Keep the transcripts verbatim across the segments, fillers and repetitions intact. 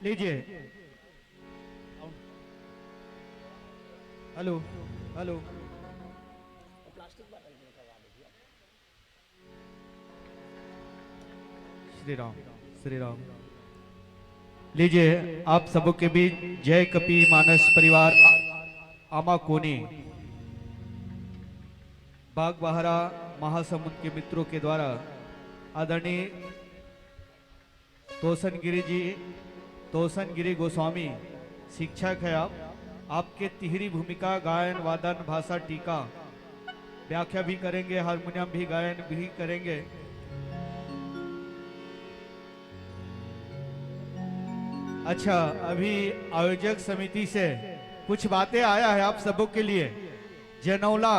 लीजिए। Hello, hello. Shri Ram, Shri Ram. लीजिए, आप सबों के बीच जय कपि मानस परिवार आ-, आमाकोनी, बागबाहरा, महासमुंद के मित्रों के द्वारा आदरणीय तोसन गिरी जी, तोसन गिरी गोस्वामी शिक्षक है आप। आपके तिहरी भूमिका, गायन, वादन, भाषा, टीका, व्याख्या भी करेंगे, हारमोनियम भी, गायन भी करेंगे। अच्छा, अभी आयोजक समिति से कुछ बातें आया है आप सबों के लिए। जनौला,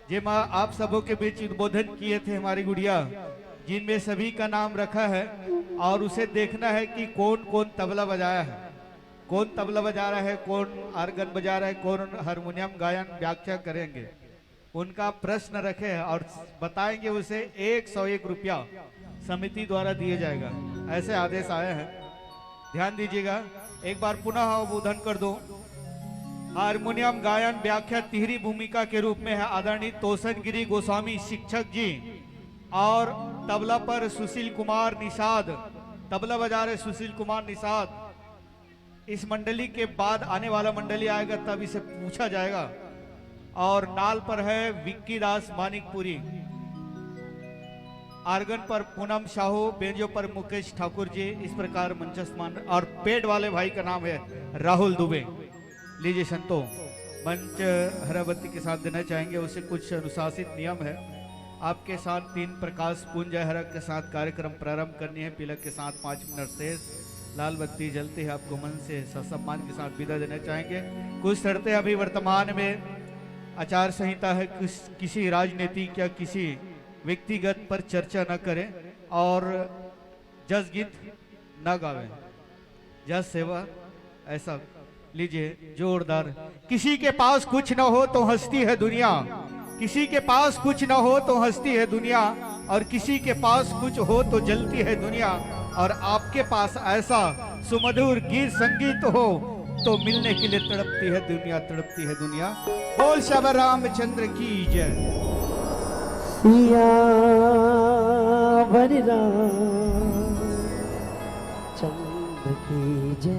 जेमा आप सबों के बीच उद्बोधन किए थे हमारी गुड़िया, जिनमें सभी का नाम रखा है और उसे देखना है कि कौन कौन तबला बजाया है, कौन तबला बजा रहा है, कौन आर्गन बजा रहा है, कौन हारमोनियम गायन व्याख्या करेंगे। उनका प्रश्न रखे हैं और बताएंगे उसे एक सौ एक रुपया समिति द्वारा दिया जाएगा, ऐसे आदेश आया है। ध्यान दीजिएगा, एक बार पुनः उद्बोधन कर दूं। हारमोनियम गायन व्याख्या तिहरी भूमिका के रूप में है आदरणीय तोसन गिरी गोस्वामी शिक्षक जी, और तबला पर सुशील कुमार निषाद, तबला बजा रहे सुशील कुमार निषाद। इस मंडली के बाद आने वाला मंडली आएगा, तब इसे पूछा जाएगा। और नाल पर है विक्की दास मानिकपुरी, आर्गन पर पूनम साहू, बेंजो पर मुकेश ठाकुर जी। इस प्रकार मंचस्थ मान, और पैड वाले भाई का नाम है राहुल दुबे। लीजिए संतो, मंच हराबत्ती के साथ देना चाहेंगे, उसे कुछ अनुशासित नियम है। आपके साथ तीन प्रकाश पूंज हरा के साथ कार्यक्रम प्रारंभ करनी है। पीला के साथ पाँच मिनट शेष, लाल बत्ती जलती है। आपको मन से ससम्मान के साथ विदा देना चाहेंगे। कुछ शर्तें अभी वर्तमान में आचार संहिता है, किस, किसी राजनीतिक या किसी व्यक्तिगत पर चर्चा न करें और जस गीत न गावें। जस सेवा, ऐसा। लीजिए, जोरदार। किसी के पास कुछ न हो तो हंसती है दुनिया, किसी के पास कुछ न हो तो हंसती है दुनिया, और किसी के पास कुछ हो तो जलती है दुनिया। और आपके पास ऐसा सुमधुर गीत संगीत हो तो मिलने के लिए तड़पती है दुनिया, तड़पती है दुनिया। बोल श्यामा रामचंद्र की जय। सियावर रामचंद्र की जय।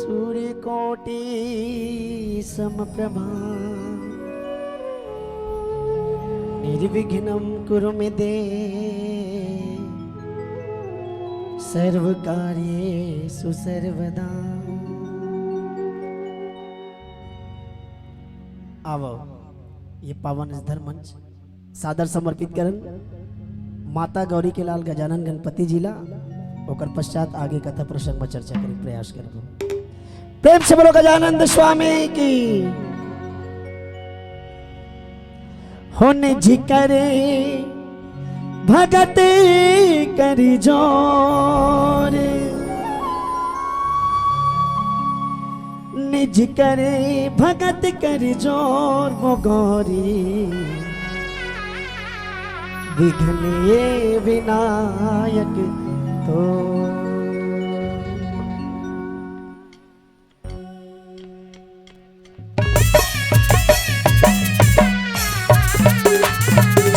सूर्यकोटि समप्रभा निर्विघ्नं कुरु मे देव सर्वकार्येषु सर्वदा। आवो, ये पावन धर्म मंच सादर समर्पित करन माता गौरी के लाल गजानन गणपति जी ला। ओकर पश्चात आगे कथा प्रसंग में चर्चा करे के प्रयास करबो। प्रेम से बोलो गजानंद स्वामी की। हो निज करे भगत करि जोर, निज करे भगत करि जोर वो गौरी, विघ्न ये विनायक तो।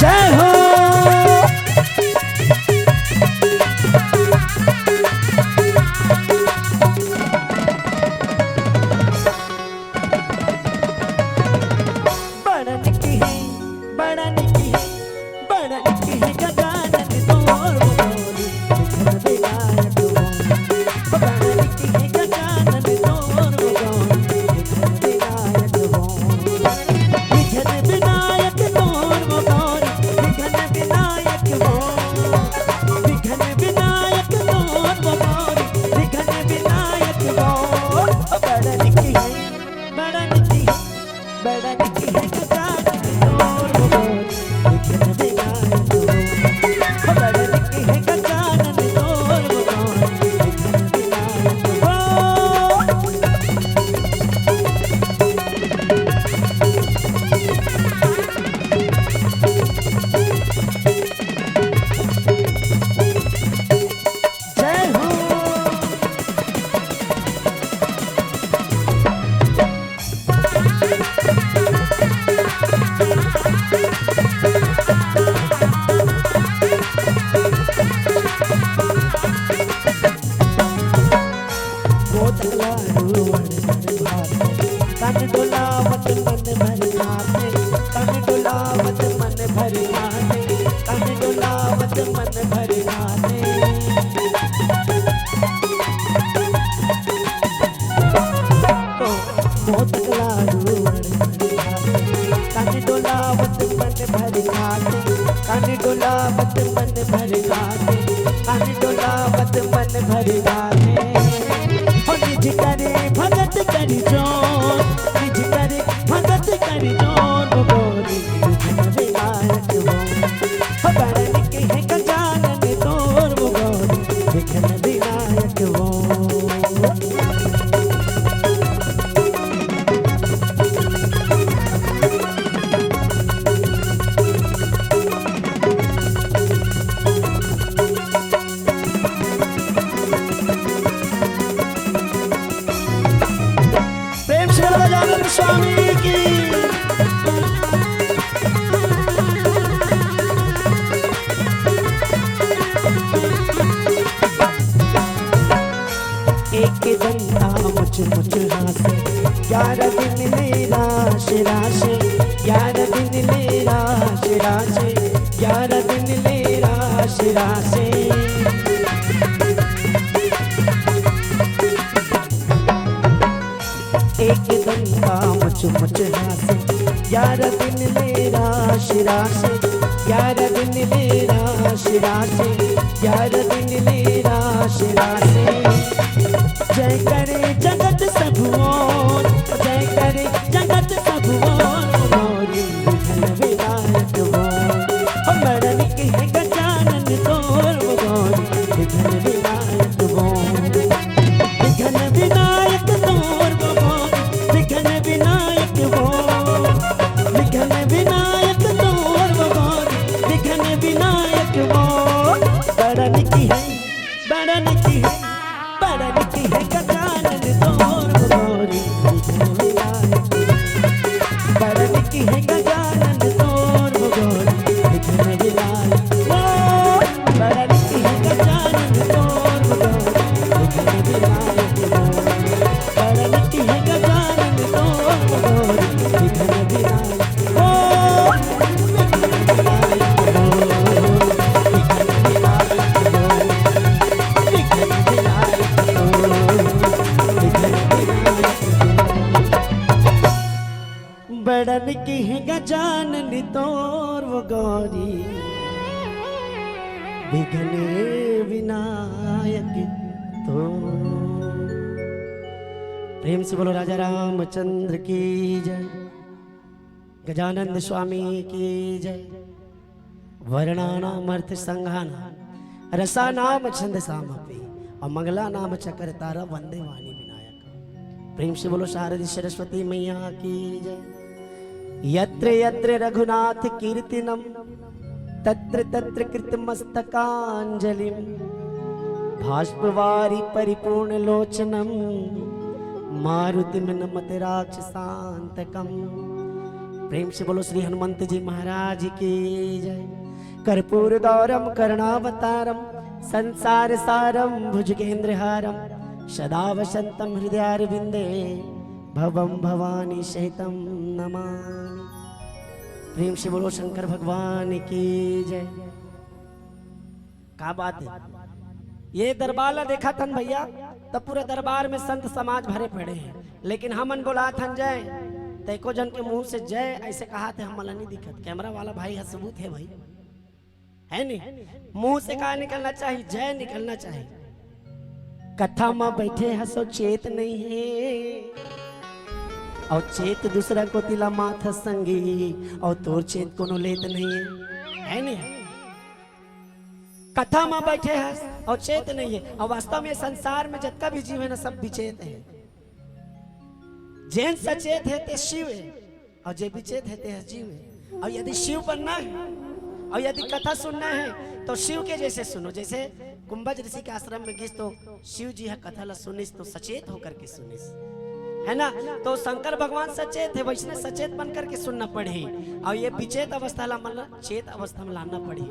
जय हो। बड़ा निक हे, बड़ा निक हे, बड़ा निक हे गजानन तोर वो गौरी, विघ्न विनायक वो। बड़ा निक हे गजानन तोर वो गौरी, विघ्न विनायक वो। विघ्न विनायक तोर वो गौरी, विघ्न विनायक वो। विघ्न विनायक तोर वो गौरी, विघ्न विनायक वो। बड़ा निक हे, बड़ा निक हे, बड़ा निक हे गजानन तोर वो गौरी, विघ्न विनायक वो। बड़ा निक हे गजानन तोर वो गौरी, विघ्न विनायक वो। जय हो। मोदक लाडू अड़बड़ भाते, तन डोलावत मन भर भाते, तन डोलावत मन भर भाते, तन डोलावत मन भर भाते। ओ, मोदक लाडू अड़बड़ भाते, तन डोलावत मन भर भाते, तन डोलावत मन भर भाते, तन डोलावत मन भर भाते। हो निज करे भगत करि जोर, निज करे भगत करि जोर वो गौरी, विघ्न विनायक वो। हो बड़ा निक हे गजानन तोर वो गौरी, विघ्न विनायक वो। प्रेम से बोलो गजानन स्वामी की। एक दंता मुछ मुछ हासे, ग्यारह दिन ले राश राशे, ग्यारह दिन ले राश राशे, ग्यारह दिन ले राश राशे। एक दंता मुछ मुछ हासे, ग्यारह दिन ले राश राशे, ग्यारह दिन ले राश राशे, ग्यारह दिन ले राश राशे। जय करे जगत सब ओर, जय करे जगत सब ओर, गौरी विघ्न विनायक वो। हो बड़ा निक हे गजानन तोर वो गौरी, विघ्न विनायक वो। विघ्न विनायक तोर वो गौरी, विघ्न विनायक वो। विघ्न विनायक तोर वो गौरी, विघ्न विनायक वो। बड़ा निक हे, बड़ा निक हे, बड़ा निक हे गजानन तोर वो गौरी, विघ्न विनायक। बड़ा निक हे गजानन तोर वो गौरी, विघ्न विनायक। ओ, बड़ा निक हे गजानन तोर वो गौरी, विघ्न विनायक वो। शरण की है गजानन तोर वो गौरी, विघ्न विनायक तो। प्रेम से बोलो राजा रामचंद्र की जय, गजानंद स्वामी की जय। वर्णानाम अर्थ संघानाम रसानाम छंद सामपि और मंगलानाम चक्रतारा वंदे वाणी विनायक। प्रेम से बोलो शारदी सरस्वती मैया की जय। यत्र यत्र रघुनाथ कीर्तनम तत्र तत्र कृतमस्तकांजलिम भाष्पवारी परिपूर्ण लोचनम मारुतिम नमत राक्षसांतकम। प्रेम से बोलो श्री हनुमंत जी महाराज की जय। कर्पूर गौरम करुणावतारम संसार सारम भुजगेंद्र हारम सदा वसंतम हृदयारविंदे भवम भवानी सहितम नमामि। प्रेम से बोलो शंकर भगवान की जय। का बात है, ये दरबार ला देखा थन भैया, तब पूरा दरबार में संत समाज भरे पड़े हैं, लेकिन हमन बोला थन जय, त एको जन के मुंह से जय ऐसे कहा थे, हमन ला नहीं दिखत। कैमरा वाला भाई है, सबूत है भाई, है नहीं? मुंह से का निकलना चाहिए? जय निकलना चाहिए। कथा में बैठे हसो चेत नहीं है, और चेत दूसरा कोती ला माथ संगी, और तोर चेत कोनो लेत नहीं है, है नहीं? कथा में बैठे हस और चेत नहीं है, और वास्तव में संसार में जतका भी जीव है ना, सब विचेत है। जेन सचेत है ते शिव है, और जे विचेत है ते जीव है। और यदि शिव बनना है और यदि कथा सुनना है तो शिव के जैसे सुनो, जैसे कुंभज ऋषि के आश्रम में गिस तो शिव जी ह कथा ला सुनिस तो सचेत होकर के सुनिस, है ना? तो शंकर भगवान सचेत है, वैसने सचेत बन करके सुनना पड़ही। और ये विचेत अवस्था ला मन ला चेत अवस्था में लाना पड़ही।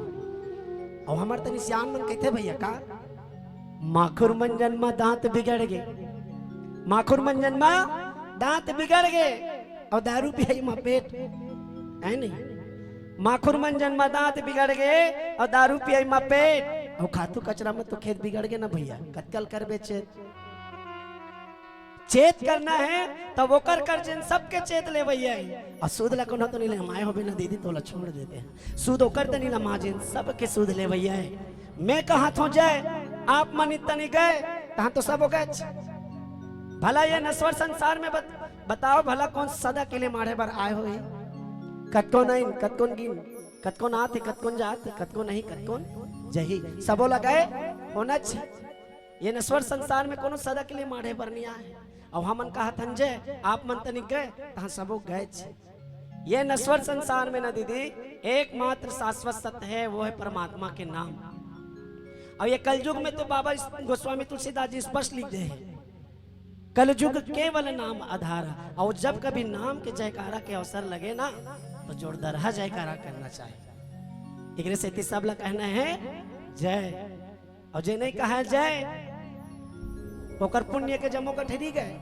और हमर तनी सियान मन कहते भैया का, माखुर मंजन मा दांत बिगड़ गे, माखुर मंजन मा दांत बिगड़ गे, और दारू पियई मा पेट, है नहीं? माखुर मंजन मा दांत बिगड़ गे और दारू पियई मा पेट, और खातू कचरा में तो खेत बिगड़ गे ना भैया, कतकल करबे चेत। चेत करना है तब ओकर कर जेन सबके चेत लेवैया है। और सूद ला कोनो तो नहीं ले, माए होबे ना दीदी, तोला छोड़ देते हैं। सूद ओकर तनी ला माँ जेन सबके सूद लेवैया है। मैं कहा थो जय, आप मन तनी गए, तहाँ तो सब हो गए। भला ये नश्वर संसार में बत-, बताओ भला कौन सदा के लिए माढ़े बर आए हो? कतको नहीं, कतकोन गिन, कतकोन आते, कतकोन जाते, कतको नहीं, कतकोन जही, सबो लगाए होना चाहिए। ये नश्वर संसार में कोनो सदा के लिए माढ़े बर नहीं आए। अब हमन कहा थन जय, आप मन तनिक गए, तहाँ सबो गए छे। ये नश्वर संसार में ना दीदी, एकमात्र शाश्वत सत्य है, वो है परमात्मा के नाम। और ये कलयुग में तो बाबा इस-, गोस्वामी तुलसीदास जी स्पष्ट लिख दे हैं, कलयुग केवल नाम आधार। और जब कभी नाम के जयकारा के अवसर लगे ना, तो जोरदार जयकारा करना चाहिए। एकरे सेती सब ला कहना है जय। और जे नहीं कहा जय, ओकर पुण्य के जमो गठरी गए,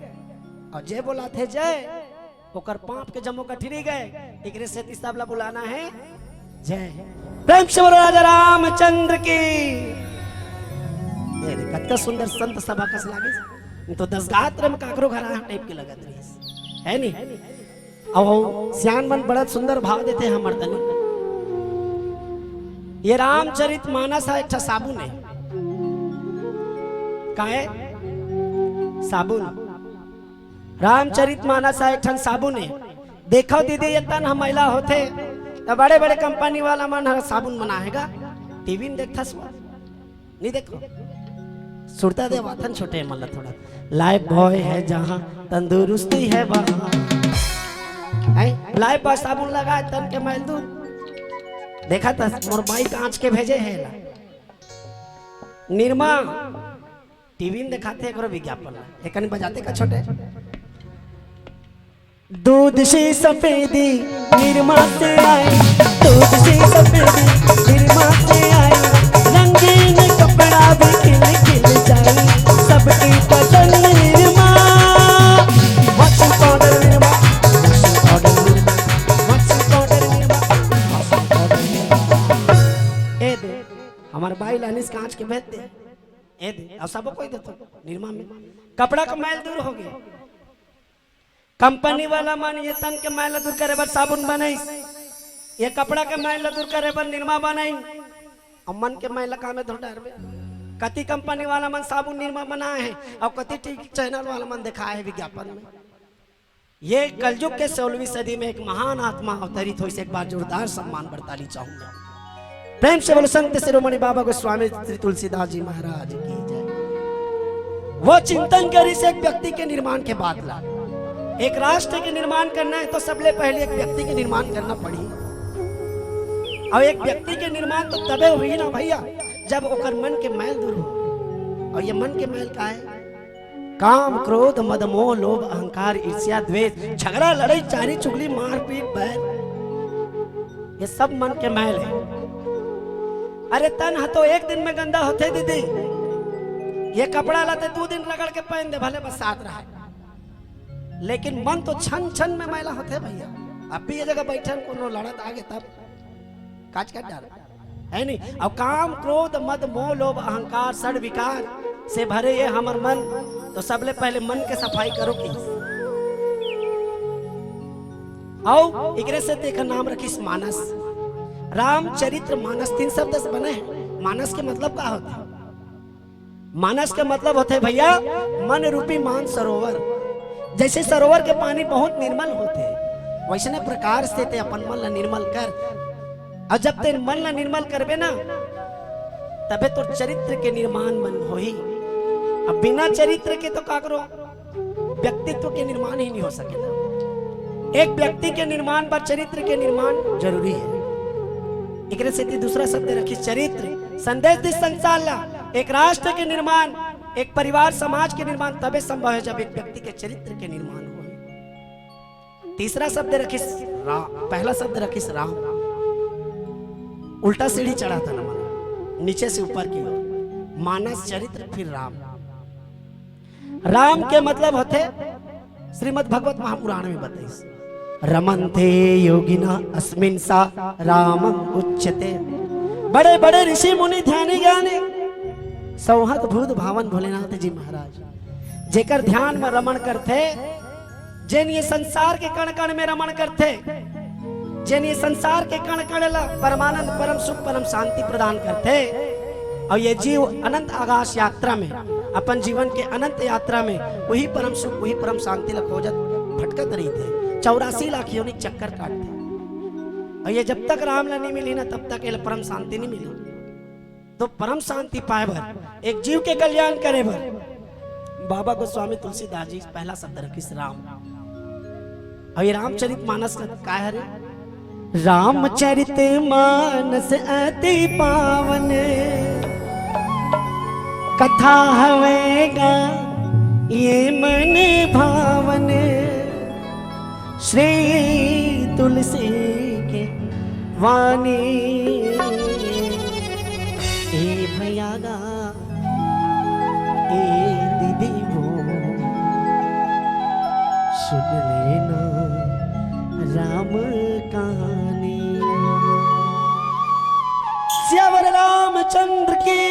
और जे बोला थे जय, ओकर पाप के जमो गठरी गए। एकरे सेती सब ला बुलाना है जय। प्रेम से बोलो राजा रामचंद्र की। ये देख, कतका सुंदर संत सभा कस लागे। नहीं तो दस गात्र में काकरो घर आया टाइप के लगत रही है, नहीं? अउ सियान मन बड़ा सुंदर भाव देते हैं हमर तनी। ये रामचरित मानस ह एक ठा साबुन है। का है? साबुन। रामचरित मानस ह एक ठन साबुन है। देखो दीदी, ये तन ह मैला होथे, त बड़े-बड़े कंपनी वाला मन ह साबुन बनाएगा। टीवी में देखथस वो। नहीं देखो, सुरता दे वाथन छोटे मन ला थोड़ा। लाइफ बॉय है जहाँ तंदुरुस्ती है वहाँ। हैं? लाइफ बॉय साबुन लगाए तन के मैल दूर। देखा त मोर माई कांच के भेजे है ला। निरमा टीवी में दिखाते एकरो विज्ञापन ला। एकन बजाते का छोटे। दूध से सफेदी निरमा से आई, दूध से सफेदी निरमा से आई, रंगीन कपड़ा भी खिल खिल जाए, सबकी पसंद Nirma. Washing powder Nirma, washing powder Nirma, washing powder Nirma, washing powder Nirma. ए दे, हमार बाई लानिस कांच के भेज दे। ए दे, और सब कोई देतो निरमा में कपड़ा का मैल दूर हो गया। कंपनी वाला मन ये तन के मैल ला दूर करे बर साबुन बनाइस, ये कपड़ा के मैल ला दूर करे बर निरमा बनाइन, अउ मन के मैल ला कामे धो डारबे। कति कंपनी वाला मन साबुन निरमा बनाए हे अउ कति टीवी चैनल वाला मन देखाए हे विज्ञापन में। ये कलयुग के सोलहवीं सदी में एक महान आत्मा अवतरित होइस। एक बार जोरदार सम्मान बर ताली चाहूंगा। प्रेम से बोलो संत शिरोमणि बाबा गोस्वामी श्री तुलसीदास जी महाराज की जय। वो चिंतन करिस एक व्यक्ति के निर्माण के बात ला। एक राष्ट्र के निर्माण करना हे तो सबले पहले एक व्यक्ति के निर्माण करना पड़ही। अउ एक व्यक्ति के निर्माण तो तभे होही ना भइया, जब ओकर मन के मैल दूर हो। अउ ये मन के मैल का हे? काम, क्रोध, मद, मोह, लोभ, अहंकार, ईर्ष्या, द्वेष, झगड़ा, लड़ाई, चारी चुगली, मारपीट, बैर, ये सब मन के मैल हे। अरे, तन ह तो एक दिन में गंदा होथे दीदी, ये कपड़ा ला ते दू दिन रगड़ के पहन दे, भले बरसात रहे, लेकिन मन तो छन छन में मैला होथे भइया। अब भी ये जगह बैठन, कोनो लड़त आगे तब काच कर डाल, हे नहीं? अउ काम, क्रोध, मद, मोह, लोभ, अहंकार, षड विकार से भरे ये हमर मन, तो सबले पहले मन के सफाई करो कि। अउ एकरे से तेकर नाम रखिस मानस। रामचरित्र मानस तीन शब्द से बने हे। मानस के मतलब का होथे? मानस के मतलब होथे भइया, मन रूपी मान सरोवर। जइसे सरोवर के पानी बहुत निर्मल होथे, वइसने प्रकार से ते अपन मन ला निर्मल कर। अउ जब ते मन ला निर्मल करबे ना, तभे तोर चरित्र के निर्माण मन होही। अब बिना चरित्र के तो काकरो व्यक्तित्व के निर्माण ही नहीं हो सके ना। एक व्यक्ति के निर्माण बर चरित्र के निर्माण जरूरी हे। एकरे सेती दूसरा शब्द रखिस चरित्र। संदेश दिस संसार ला, एक राष्ट्र के निर्माण, एक परिवार समाज के निर्माण तभे संभव हे जब एक व्यक्ति के चरित्र के निर्माण हो। तीसरा शब्द रखिस राम, पहला शब्द रखिस राम। उल्टा सीढ़ी चढ़ा था ना, माना नीचे से ऊपर की ओर। मानस, चरित्र, फिर राम। राम के मतलब होथे, श्रीमद् भगवत महापुराण में बताइस, रमन्ते योगिना अस्मिन सा रामम उच्यते। बड़े बड़े ऋषि मुनि ध्यानी ज्ञानी सौहत भूत भावन भोलेनाथ जी महाराज जेकर ध्यान में रमण करथे, जेन ये संसार के कण कण में रमण करथे, जेन ये संसार के कण कण ला परमानंद, परम सुख, परम शांति प्रदान करथे, अउ ये जीव अनंत आकाश यात्रा में, अपन जीवन के अनंत यात्रा में उही परम सुख, उही परम शांति ला खोजत भटकत रहिथे, चौरासी लाख योनि चक्कर काटथे। अउ ये जब तक राम ला नहीं मिली ना, तब तक ये परम शांति नहीं मिली। तो परम शांति पाए बर, एक जीव के कल्याण करे बर बाबा गोस्वामी तुलसीदास जी पहला शब्द रखिस राम। अउ ये रामचरित मानस का काय हरे? रामचरित मानस अति पावन, कथा हवै गा ये मन भावन। श्री तुलसी के वाणी। ए भैया गा, ए दीदी वो, सुन लेना राम कहानी। सियावर रामचंद्र की।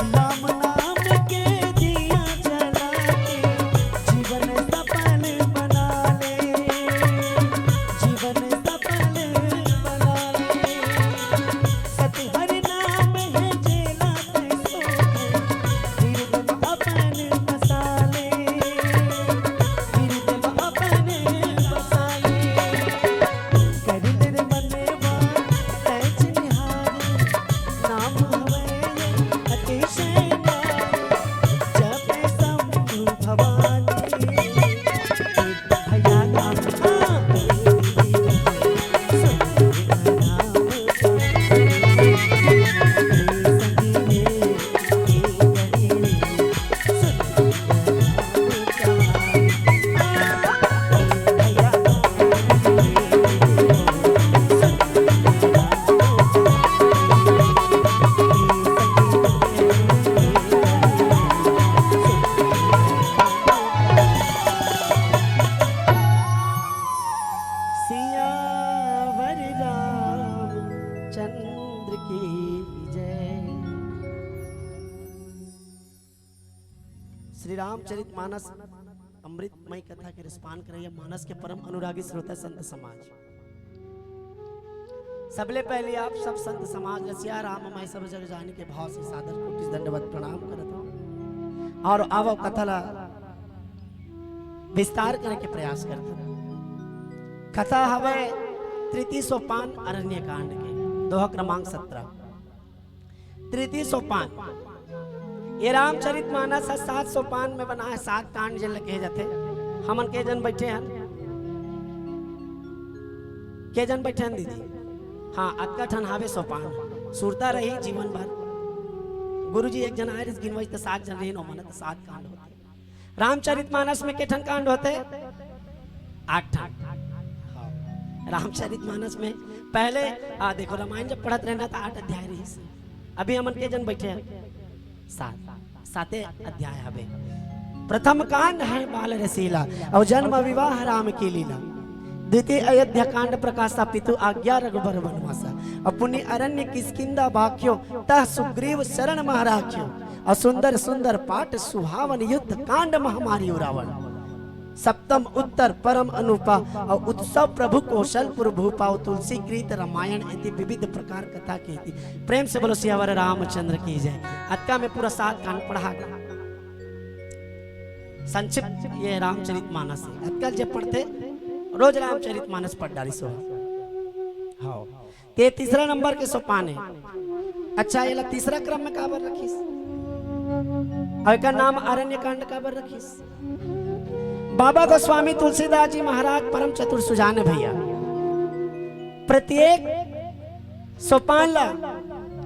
राम नाम के दिया जला के जीवन सफल बना ले, जीवन सफल बना ले। सत हरि नाम है जेला तै सोखे, हृदय में अपन बसा ले, हृदय में अपन बसा ले। करिले रे मनवा तै चिन्हारी, नाम हवै अतिशय न्यारी, जपे शंभु भवानी। भैया नाम, हाँ, सुन नाम का, संगी रे, सुन सियावर रामचंद्र की जय। श्री रामचरित मानस अमृतमय कथा के रसपान करैया मानस के परम अनुरागी श्रोता संत समाज, सबले पहले आप सब संत समाज ल सिया राम मैं सब जग जानी के भाव से सादर कोटि दंडवत प्रणाम करत हूँ। और आवो कथा ला विस्तार करे के प्रयास करत हूँ। कथा हवै तृतीय सोपान अरण्य कांड के, दोहा क्रमांक सत्रह। तृतीय सोपान। ये रामचरित मानस ह सात सोपान में बना है, सात कांड जेन ल कहे जाथे। हमन के जन बैठे हन, के जन बैठे हन दीदी? हाँ, अतका ठन हावे सोपान, सुरता रही जीवन भर। गुरुजी एक जन आए रिस गिनवाई त सात जन रही, ओमन त सात कांड होथे। रामचरित मानस में के ठन कांड होथे? आठ ठन। हाँ। रामचरित मानस में पहले, आ, देखो, रामायण जब पढ़त रहना त आठ अध्याय रहिस। अभी हमन के जन बैठे हैं? सात। साते अध्याय हवे। प्रथम कांड है बाल रसीला और जन्म विवाह राम की लीला। द्वितीय अयोध्या कांड प्रकाशा पितु आज्ञा रघुबर वनवासा। और पुनि अरण्य किष्किंधा भाख्यो तह सुग्रीव शरण महराख्यो। और सुंदर सुंदर पाठ सुहावन युद्ध कांड महामारी रावण। सप्तम उत्तर परम अनुपा और उत्सव प्रभु कौशलपुर भूपा और तुलसी कृत रामायण इति विविध प्रकार कथा की थी। प्रेम से बोलो सियावर रामचंद्र की जय। अतका में पूरा सात कांड पढ़ा गया। संक्षिप्त ये रामचरित मानस है। अतका जे पढ़थे, रोज रामचरित मानस पढ़ डारी सो। हाँ। ते तीसरा नंबर के सोपान है। अच्छा, एला तीसरा क्रम में काबर रखिस? और एकर नाम अरण्य कांड काबर रखिस? बाबा गोस्वामी तुलसीदास जी महाराज परम चतुर सुजान है भैया। प्रत्येक सोपान ला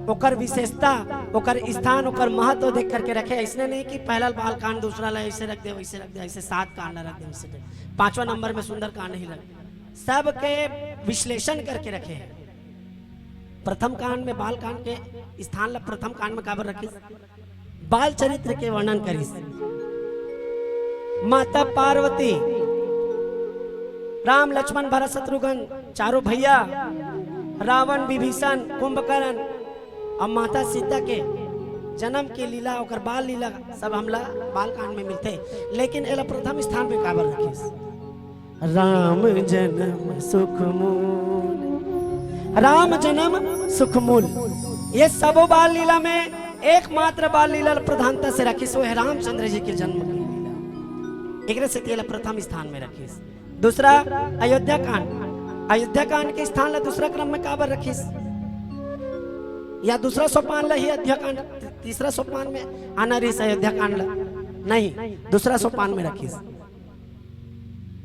ओकर विशेषता, ओकर स्थान, ओकर महत्व देख करके रखे। ऐसने नहीं कि पहला बाल कांड, दूसरा ला ऐसे रख दे, वैसे रख दे, ऐसे सात कांड ला रख दे, वैसे रख दे। पांचवा नंबर में सुंदर कांड ही रख दे। सबके विश्लेषण करके रखे हैं। प्रथम कांड में, बाल कांड के स्थान ला प्रथम कांड में काबर रखिस? बाल चरित्र के वर्णन करिस। माता पार्वती, राम लक्ष्मण भरत शत्रुघ्न चारों भैया, रावण विभीषण कुंभकर्ण, अब माता सीता के जन्म के लीला, ओकर बाल लीला सब हमला बाल कांड में मिलथे, लेकिन एला प्रथम स्थान पे काबर रखिस? राम जन्म सुख मूल, राम जन्म सुख मूल। ये सबो बाल लीला में एकमात्र बाल लीला प्रधानता से रखिस, वो है रामचंद्र जी के जन्म की लीला। एकरे से तेला प्रथम स्थान में रखिस। दूसरा अयोध्या कांड, अयोध्या कांड के स्थान ला दूसरा क्रम में काबर रखिस? या दूसरा सोपान ला ही अयोध्या कांड, तीसरा सोपान में आना रहिस अयोध्या कांड ला? नहीं, दूसरा सोपान में रखिस।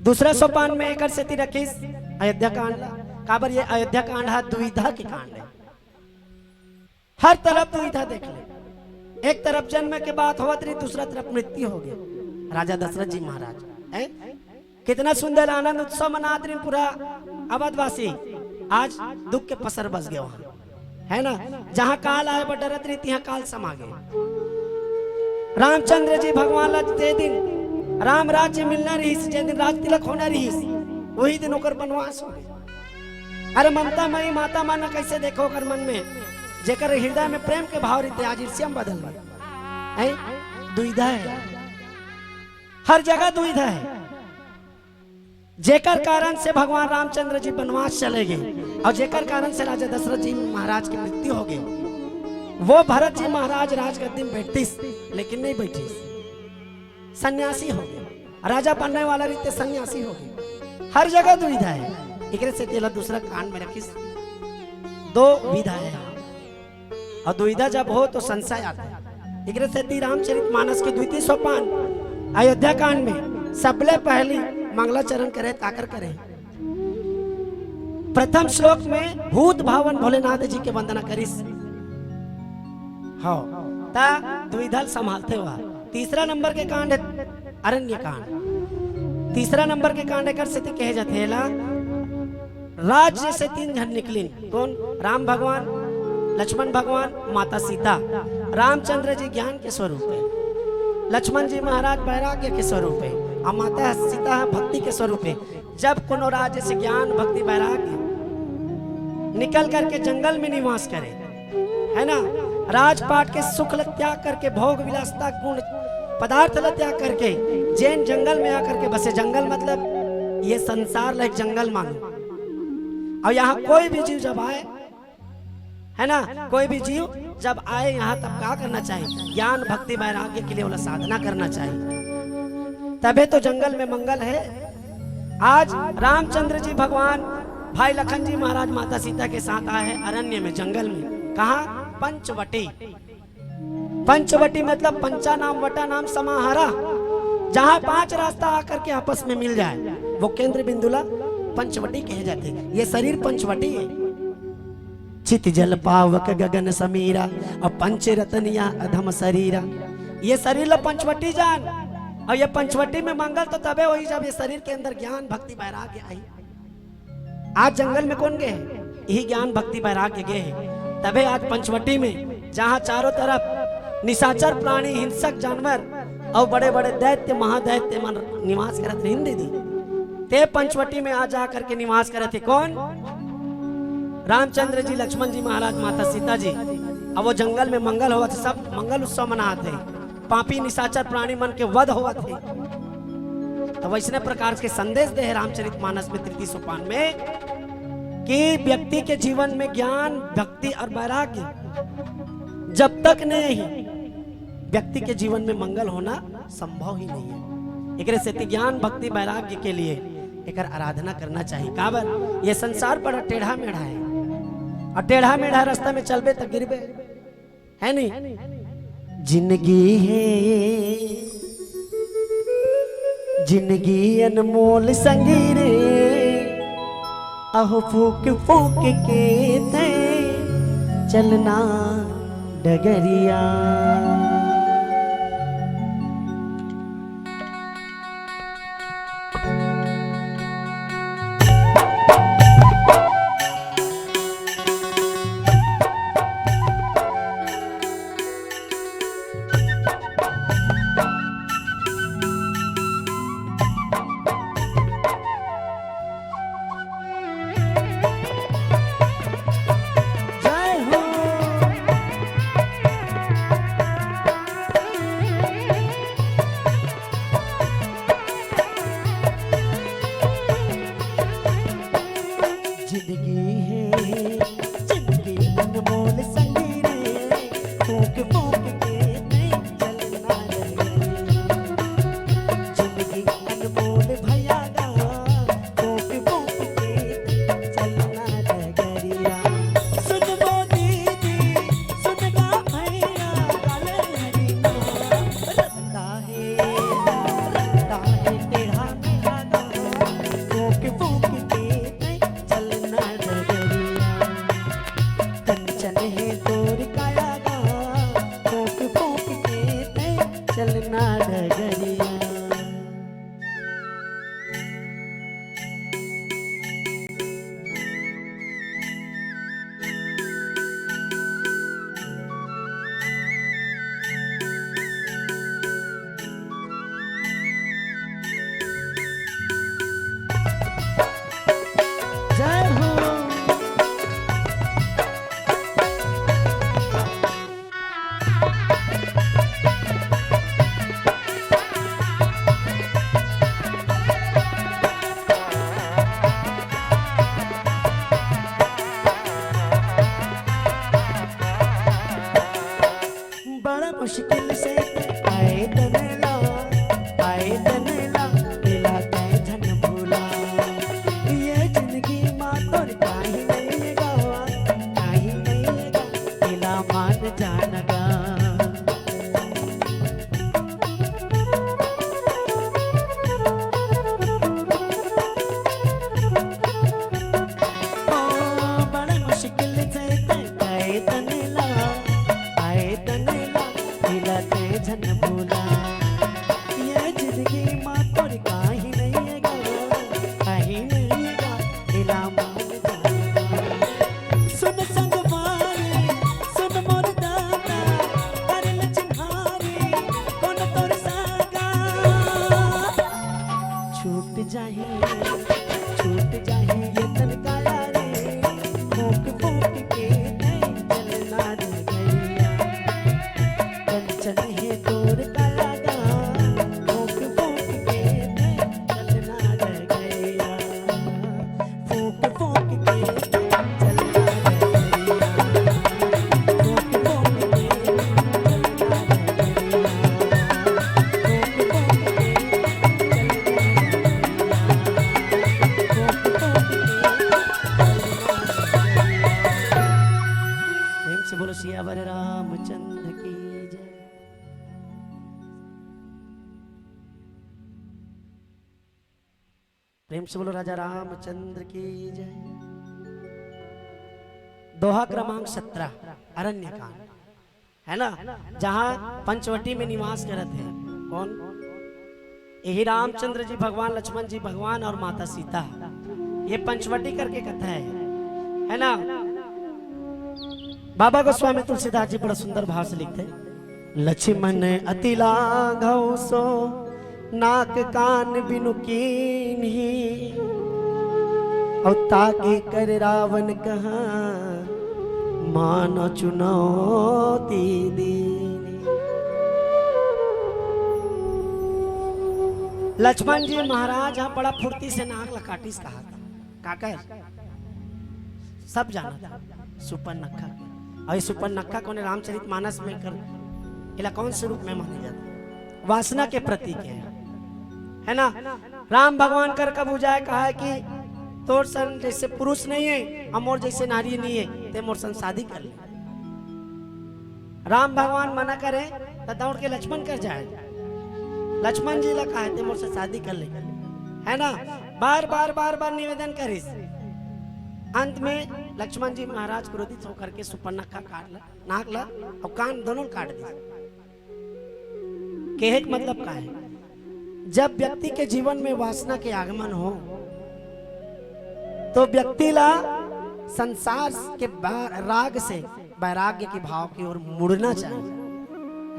दूसरा सोपान में एकर सेती रखिस अयोध्या कांड ला। काबर ये अयोध्या कांड हा दुविधा के कांड है। हर तरफ दुविधा देख ले, एक तरफ जन्म के बात होवत रही, दूसरा तरफ मृत्यु हो गया राजा दशरथ जी महाराज। हैं? कितना सुंदर आनंद उत्सव मनात रहिन पूरा अवधवासी। आज दुख के पसर बस गए वहां, है ना? जहां काल आए बर डरत रही, तिहां काल समा गए। रामचंद्र जी भगवान ला जे दिन राम राज्य मिलना रहिस, जे दिन राज तिलक होना रहिस, वही दिन ओकर बनवास हो गए। अरे ममता मई माता मन कैसे देखो ओकर मन में, जेकर हृदय में प्रेम के भाव रहते, आज ईर्ष्या में बदल गए। हैं? दुविधा है, हर जगह दुविधा है। जेकर कारण से भगवान रामचंद्र जी बनवास चले गए और जेकर कारण से राजा दशरथ जी महाराज की मृत्यु हो गई, वो भरत जी महाराज राजगद्दी में बैठतीस, लेकिन नहीं बैठीस, सन्यासी हो गए। राजा बनने वाला रीते सन्यासी हो गए। हर जगह दुविधा है। एकरे से तेला दूसरा कांड में रखिस। दो विधा है। और दुविधा जब हो तो संशय आता है। एकरे सेती रामचरित मानस के द्वितीय सोपान अयोध्या कांड में सबले पहली मंगलाचरण करे, काकर करे? प्रथम श्लोक में भूत भावन भोलेनाथ जी के वंदना करिस। हाँ, ता दुविधा ल संभालते हुआ तीसरा नंबर के कांड है अरण्य कांड। तीसरा नंबर के कांड एकर सेती कहे जाथे एला। राज्य से तीन झन निकलिन। कौन? राम भगवान, लक्ष्मण भगवान, माता सीता। रामचंद्र जी ज्ञान के स्वरूप है, लक्ष्मण जी महाराज वैराग्य के स्वरूप है, और माता सीता भक्ति के स्वरूप है। जब कोनो राज्य से ज्ञान, भक्ति, वैराग्य निकल करके जंगल में निवास करे, है ना, राजपाट के सुख ल त्याग करके, भोग विलासता गुण पदार्थ ल त्याग करके, जेन जंगल में आकर के बसे, जंगल मतलब ये संसार ल एक जंगल मानो। और यहाँ कोई भी जीव जब आए, है ना, कोई भी जीव जब आए यहाँ, तब का करना चाहिए? ज्ञान, भक्ति, वैराग्य के लिए ओला साधना करना चाहिए, तबे तो जंगल में मंगल है। आज रामचंद्र जी भगवान, भाई लखन जी महाराज माता सीता के साथ आए हैं अरण्य में, जंगल में। कहाँ? पंचवटी। पंचवटी मतलब पंचा नाम वटा नाम समाहारा, जहाँ पांच रास्ता आकर के आपस में मिल जाए, वो केंद्र बिंदु ला पंचवटी कहे जाथे। ये शरीर पंचवटी है। चित जल पावक गगन समीरा, और पंच रतन या अधम शरीरा। ये शरीर ला पंचवटी जान, और ये पंचवटी में मंगल तो तबे होही जब ये शरीर के अंदर ज्ञान, भक्ति, वैराग्य आई। आज जंगल में कौन गए? यही ज्ञान, भक्ति, वैराग्य गए हैं। तबे आज पंचवटी में, जहाँ चारों तरफ निशाचर प्राणी, हिंसक जानवर और बड़े-बड़े दैत्य, महादैत्य मन निवास करत रहिन दीदी, ते पंचवटी में आ जा करके निवास करत हे। कौन? रामचंद्र जी, लक्ष्मण जी महाराज, माता सीता जी। अब वो जंगल में मंगल होवत हे, सब मंगल उत्सव मनात हे, पापी निशाचर प्राणी मन के वध होवत हे। तो वैसने प्रकार के संदेश दे हे रामचरित मानस में तृतीय सोपान में कि व्यक्ति के जीवन में ज्ञान, भक्ति और वैराग्य जब तक नहीं है, व्यक्ति के जीवन में मंगल होना संभव ही नहीं है। एकरे सेती ज्ञान, भक्ति, वैराग्य के लिए एकर आराधना करना चाहिए। काबर? ये संसार बड़ा टेढ़ा मेढ़ा है, और टेढ़ा मेढ़ा रास्ता में चलबे त गिरबे, है नहीं? जिंदगी है, जिंदगी अनमोल संगी रे, अहो फूक फूक के ते चलना डगरिया। जय हो। जाही, छूट जाही ये तन काया रे, फूंक फूंक के तैं जलना रे गैया। कंचन हे तोर काया गा, फूंक फूंक के तैं जलना रे गैया। फूंक फूंक के तैं जलना रे गैया। फूंक फूंक के तैं जलना रे गैया। प्रेम से बोलो सियावर रामचंद्र की जय। प्रेम से बोलो राजा रामचंद्र की जय। दोहा क्रमांक सत्रह, अरण्य कांड। है ना, जहाँ पंचवटी में निवास करत हे। कौन? यही रामचंद्र जी, भगवान लक्ष्मण जी, भगवान और माता सीता। ये पंचवटी करके कथा है, है ना? बाबा गोस्वामी तुलसीदास जी बड़ा सुंदर भाव से लिखते हैं, लक्ष्मण अति लाघव सो नाक कान बिनु कीन्ही, अउ ताके कर रावण कहा मानो चुनौती दीन्ही। लक्ष्मण जी महाराज ह बड़ा फुर्ती से नाक ल काटिस कहा था। काकर? सब जाना था सुपर्णखा। और ये सुपर्णखा कोने रामचरित मानस में कर, इला कौन से रूप में माने जाता? वासना के प्रतीक है, है ना? राम भगवान कर कब उजाय कहा है कि तोर सन जैसे पुरुष नहीं है, अउ मोर जैसे नारी नहीं है, ते मोर सन शादी कर ले। राम भगवान मना करे त दौड़ के लक्ष्मण कर जाए। लक्ष्मण जी ला कहा है, ते मोर से शादी कर ले, है ना? बार बार बार बार निवेदन करिस। अंत में लक्ष्मण जी महाराज क्रोधित होकर के सुपर्णखा काट ला, नाक ला और कान दोनों काट दी। कहे के मतलब का है? जब व्यक्ति के जीवन में वासना के आगमन हो, तो व्यक्ति ला संसार के बा-, राग से वैराग्य के भाव की ओर मुड़ना चाहिए,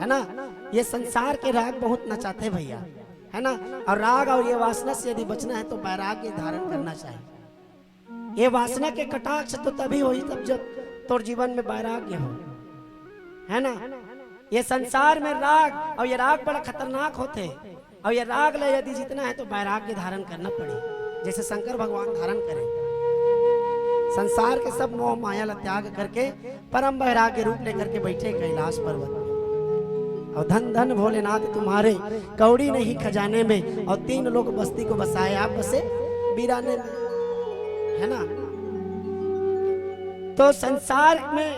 है ना? ये संसार के राग बहुत नचाते भैया, है ना? और राग और ये वासना से यदि बचना है तो वैराग्य धारण करना चाहिए। ये वासना के कटाक्ष तो तभी होही तब जब तोर जीवन में वैराग्य हो, है ना? ये संसार में राग, और ये राग बड़ा खतरनाक होते, और ये राग ले यदि जीतना है तो वैराग्य धारण करना पड़े, जैसे शंकर भगवान धारण करे। संसार के सब मोह माया ला त्याग करके परम वैराग्य रूप लेकर के बैठे कैलाश पर्वत में। और धन धन भोलेनाथ तुम्हारे, कौड़ी नहीं खजाने में, और तीन लोक बस्ती को बसाए आप बसे वीराने में, है ना? तो संसार में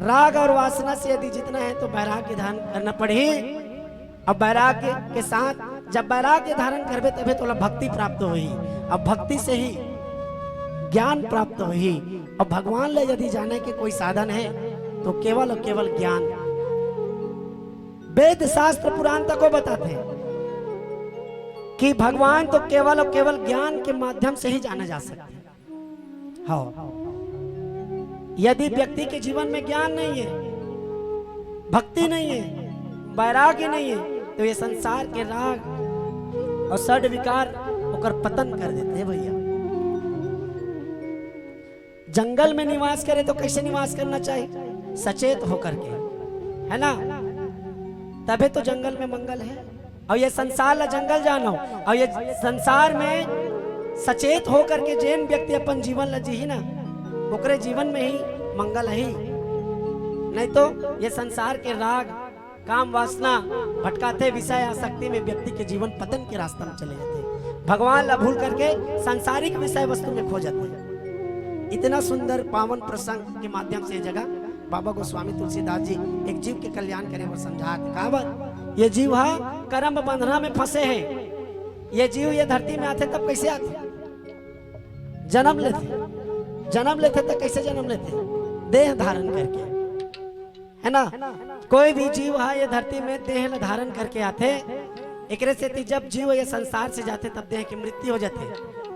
राग और वासना से यदि जीतना है तो वैराग्य धारण करना पड़ही। अब वैराग्य के साथ, जब वैराग्य धारण करबे तबे तोला भक्ति प्राप्त होही। अब भक्ति से ही ज्ञान प्राप्त होही। अब भगवान ले यदि जाने के कोई साधन है तो केवल और केवल ज्ञान। वेद शास्त्र पुराण तको बताथे कि भगवान तो केवल और केवल ज्ञान के माध्यम से ही जाना जा सकता है। हाँ, यदि व्यक्ति के जीवन में ज्ञान नहीं है, भक्ति नहीं है, वैराग्य नहीं है, तो ये संसार के राग और षड विकार ओकर पतन कर देते हैं भैया। जंगल में निवास करे तो कैसे निवास करना चाहिए? सचेत होकर के, है ना? तबे तो जंगल में मंगल है। और ये संसार ला जंगल जानो, और ये संसार में सचेत होकर के जेन व्यक्ति अपन जीवन ला जीही ना, ओकरे जीवन में ही मंगल ही। नहीं तो ये संसार के राग, काम वासना भटकाथे, विषय आसक्ति में व्यक्ति के जीवन पतन के रास्ता में चले जाते हैं। भगवान ला भूल करके सांसारिक विषय वस्तु में खो जाते हैं। इतना सुंदर पावन प्रसंग के माध्यम से ये जगह बाबा गोस्वामी तुलसीदास जी एक जीव के कल्याण करे बर समझात। काबर? ये जीव हा कर्म बंधना में फंसे है। ये जीव ये धरती में आथे तब कैसे आथे? जन्म लेथे। जन्म लेथे तो कैसे जन्म लेथे? देह धारण करके, है ना? कोई भी जीव हा ये धरती में देह ल धारण करके आथे। एकरे सेती जब जीव ये संसार से जाथे, तब देह के मृत्यु हो जाथे,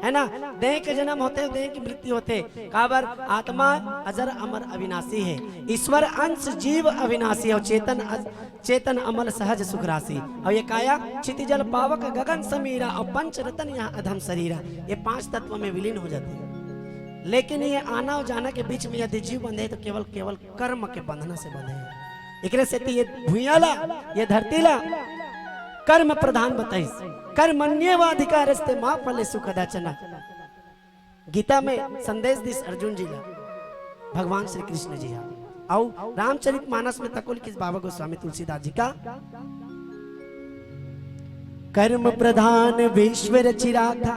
है ना? देह के जन्म होथे, देह की मृत्यु होथे। काबर? आत्मा अजर अमर अविनाशी हे, ईश्वर अंश जीव अविनाशी हे, अउ चेतन अज-, चेतन अमल सहज सुख राशि। अउ ये काया क्षिति जल पावक गगन समीरा, अउ पंच रतन यहाँ अधम शरीरा, ये पांच तत्व में विलीन हो जाथे। लेकिन ये आना अउ जाना के बीच में यदि जीव बंधे, तो केवल, केवल कर्म के बंधना से बंधे हे। एकरे सेती ये भुइयां ला, ये धरती ला कर्म प्रधान बताइस। कर्मण्येवाधिकारस्ते मा फलेषु कदाचन। गीता में संदेश दिस अर्जुन जी ला भगवान श्री कृष्ण जी हा। अउ रामचरित मानस में तको लिखिस बाबा गोस्वामी तुलसीदास जी का, कर्म प्रधान विश्व रचि राखा,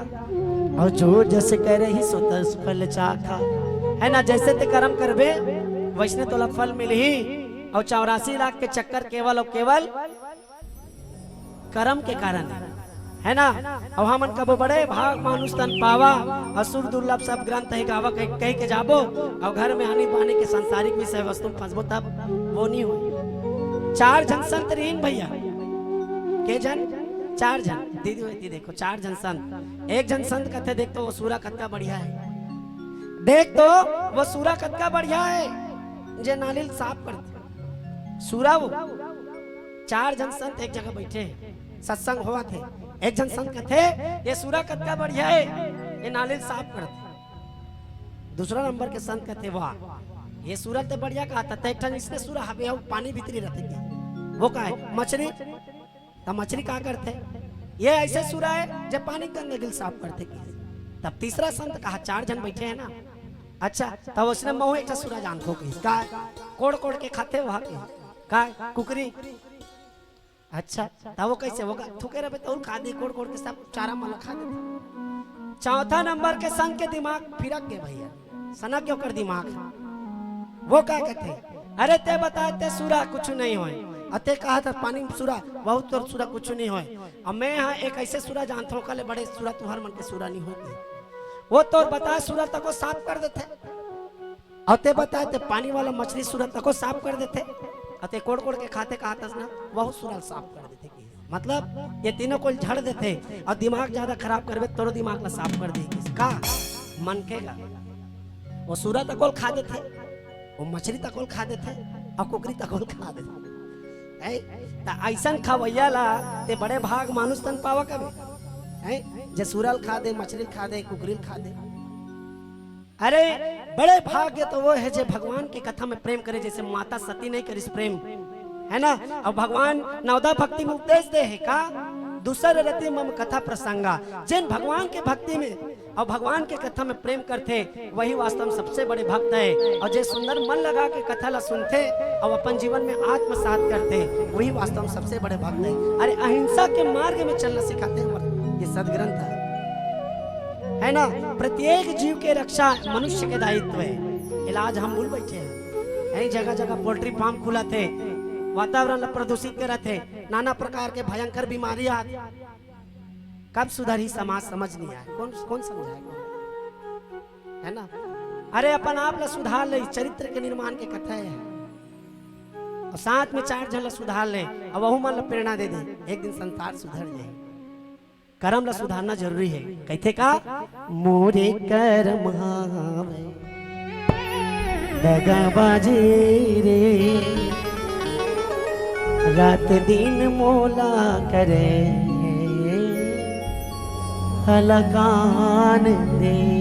अउ जो जस करही सो तस फल चाखा। है ना, जैसे ते कर्म करबे, वैसने तोला फल मिलही। अउ चौरासी लाख के चक्कर केवल अउ केवल कर्म के कारण हे, है ना? अउ हमन कबो बड़े भाग मानुष तन पावा, असुर दुर्लभ सब ग्रंथ हे गावा कह, कह के जाबो, अउ घर में आनी बानी के सांसारिक विषय वस्तु में फंसबो, तब वो नहीं हो। चार झन संत रहिन भैया, के झन? चार झन। दीदी, दीदी देखो, चार झन संत। एक झन संत कथे, "देख तो वो सूरा कतका बढ़िया हे, देख तो वो सूरा कतका बढ़िया हे, जे नाली ल साफ कर दे।" सूरा वो। चार झन संत एक जगह बैठे हे, सत्संग होवत हे। एक झन संत कथे, "ये सूरा कतका बढ़िया हे, ये नाली ल साफ कर दे।" दूसरा नंबर के संत कथे, "वाह, ये सूरा तो बढ़िया कहा था, ते एक ठन इसने सूरा हवे, अउ पानी भीतरी रहथे।" वो का हे? मछरी। त मछरी का करथे? ये ऐसे सूरा हे, जे पानी गंदगी ल साफ करथे कि। तब तीसरा संत कहा, चार झन बैठे हे ना, अच्छा, तब उसने महू एक ठा सूरा जानथों कि का? कोड़ कोड़ के खाथे वहा के। का? कुकरी। अच्छा, तब वो कैसे होगा? थूके रहे तो अउ खा दे, कोड़ कोड़ के सब चारा मन ल खा दे। चौथा नंबर के संत के दिमाग फिरक गे भैया, सनक गे ओकर दिमाग। वो का कथे, "अरे ते बता, ते सूरा कुछ नहीं होय, अउ ते कहा था पानी में सूरा, बहुत तोर सूरा कुछ नहीं होय। अब मैं यहाँ एक ऐसे सूरा जानथों, ओकर ले बड़े सूरा तुहर मन के सूरा नहीं होय।" वो तोर बता सूरा तको साफ कर देथे, अउ ते बता, ते पानी वाला मछरी सूरा तको साफ कर देथे, अउ ते कोड़ कोड़ के खाथे कहा तस ना, वहू सूरा साफ कर देथे। मतलब ये तीनों को झड़ देथे, अउ दिमाग ज्यादा खराब करबे, तोरो दिमाग ला साफ कर देही। का? मनखे का। वो सूरा तको ल खा देथे, वो मछरी तको ल खा देथे, अउ कुकरी तको ल खा देथे। हैं? त अइसन खवैया ला ते बड़े भाग मानुष तन पावा कबे। हैं? जे सूरा ल खा दे, मछरी ल खा दे, कुकरी ल खा दे। अरे, बड़े भाग्य तो वो हे, जे भगवान के कथा में प्रेम करे, जैसे माता सती नहीं करिस प्रेम, है ना? अउ भगवान नवदा भक्ति में उपदेश दे हे का, "दूसर रति मम कथा प्रसंगा।" जेन भगवान के भक्ति में अउ भगवान के कथा में प्रेम करथे, वही वास्तव में सबसे बड़े भक्त हे। अउ जे सुंदर मन लगा के कथा ला सुनथे अउ अपन जीवन में आत्मसात करथे, वही वास्तव में सबसे बड़े भक्त हे। अरे, अहिंसा के मार्ग में चलना सिखाथे हमर ये सदग्रंथ हे, है ना? प्रत्येक जीव के रक्षा मनुष्य के दायित्व हे। इलाज हम भूल बैठे हन। यही जगह जगह पोल्ट्री फार्म खुलत हे, वातावरण ला प्रदूषित करत हे, नाना प्रकार के भयंकर बीमारी आत। कब सुधरही समाज, समझ नहीं आय। कौन, कौन समझाय, कौन? है ना? अरे, अपन आप ला सुधार ले, चरित्र के निर्माण के कथा हे। अउ साथ में चार झन ला सुधार ले, अउ वहू मन ला प्रेरणा दे दे, एक दिन संसार सुधर जाही। करम ला सुधारना जरूरी हे। कहिथे का? "मोरे करम हावय दगाबाजी रे, रात दिन मोला करे हलाकान रे।"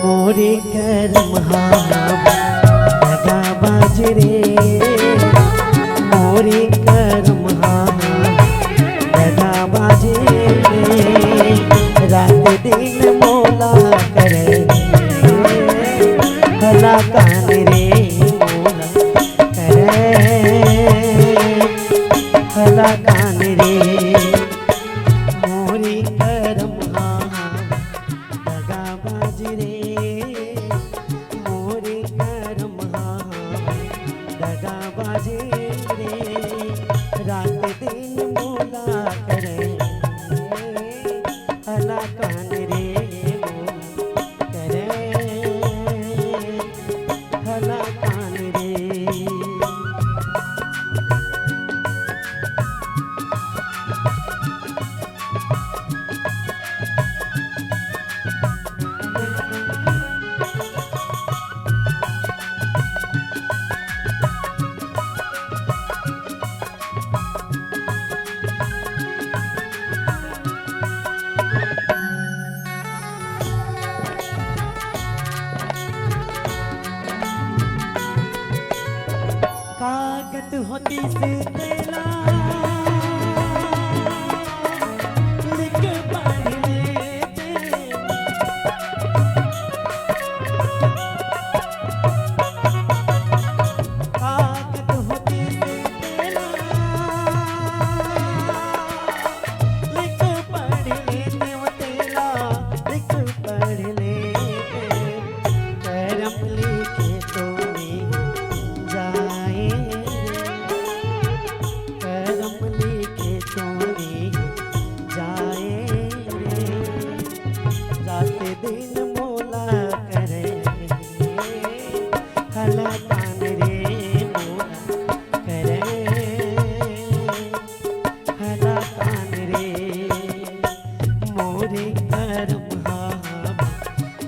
मोरे करम हा दगाबाज रे, मोरे करम हा दगाबाजी रे, रात दिन मोला करे, हला कान रे मोला करे, हला कान रे। मोरे करम हा दगाबाजी रे, मोरे करम हा दगाबाजी रे, रात दिन मोला करे, हला कान रे मोला करे, हला कान रे। कागद होतिस तेला लिख पढ़ लेते। कागद होतिस तेला लिख पढ़ लेते, वो तेला लिख पढ़ लेते। करम लिखे तो नहीं जाए रे, करम लिखे तो नहीं जाए रे, रात दिन मोला करे, हला कान रे मोला करे, हला कान रे। मोरे करम हा